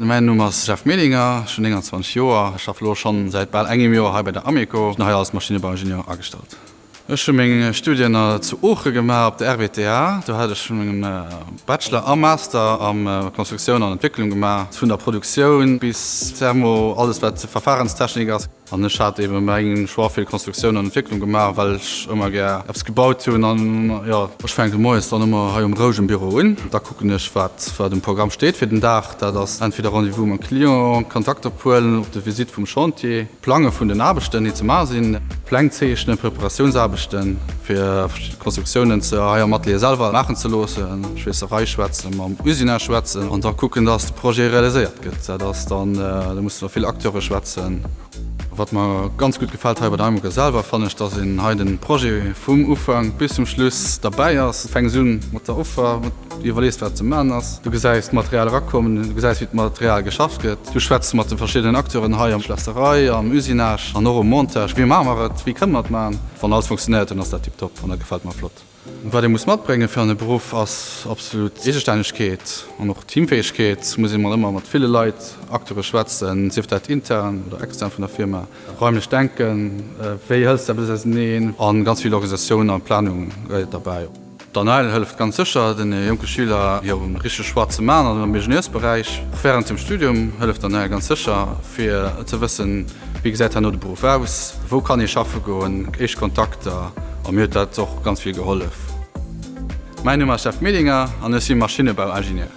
Mäin Numm ass Jeff Medinger, ech hunn 29 Joer, ech schaffe lo schonn säit bal engem Joer hei bei der Ameco, sinn hei als Maschinnebauingenieur agestallt. Ech hu meng Studien zu Ooche gemaach op der RWTH, do hat ech meng Bachelor a Master am Konstruktioun an Entwécklung gemaach, vun der Produktioun bis Thermo, alles wat Verfahrenstechnik ass. An ech hat eben mäin Choix fir Konstruktioun an Entwécklung gemaach, well ech ëmmer gär eppes gebaut hunn. An jo, ech fänke moies dann ëmmer hei um rouegen Büro un. Da kucken ech, wat wat um Programm steet fir den Dag. Dat ass entweder Rendez-vous mam Client, Kontakt ophuelen op de Visite vum Chantier, Plange vun den Aarbechten, déi ze maache sinn, Pläng zeechnen, Preparatiounsaarbechten, fir Konstruktiounen ze hei am Atelier selwer maachen ze loossen, Schweesserei schwätzen, mam Usinage schwätzen an da kucken, dass de Projet realiséiert. Gëtt. Dat ass dann, do musse mer vill Acteure schwätzen. Wat mer ganz gutt gefält hei bei der Ameco selwer, fannen ech, dass een hei de Projet vum Ufank bis zum Schluss derbäi ass. Du fänks un mat der Offer, du iwwerlees wat ze maachen ass, du gesäis d'Material erakommen, du gesäis wéi d'Material geschafft gëtt, du schwätz mat de verschiddenen Acteuren hei am Schlässerei, am Usinage an och um Montage, wéi maache mer et, wéi kënne mer et maachen. Wann alles funktionéiert, dann ass dat tiptop an dat gefält mer flott. Wat ee muss matbréngen fir an de Beruff ass absolut Eegestännegkeet an och Teamfäegkeet. Muss ee mat ëmmer mat ville Leit, Acteure schwätzen, sief dat intern oder extern vun der Firma. Raimlech denken, wéi hëls de eppes auseneen an ganz vill Organisatioun a Planung gehéiert derbäi. D'ANEIL hëlleft ganz sécher den jonke Schüler hire richtege Choix ze maachen am Ingenieursberäich. Och wärend dem Studium hëlleft d'ANEIL ganz sécher fir ze wëssen, Wéi gesäit herno de Beruff aus? Wou kann ee schaffe goen? Éischt Kontakter a mir huet dat och ganz vill gehollef. Mäin Numm ass Jeff Medinger an ech si Maschinnebauingenieur.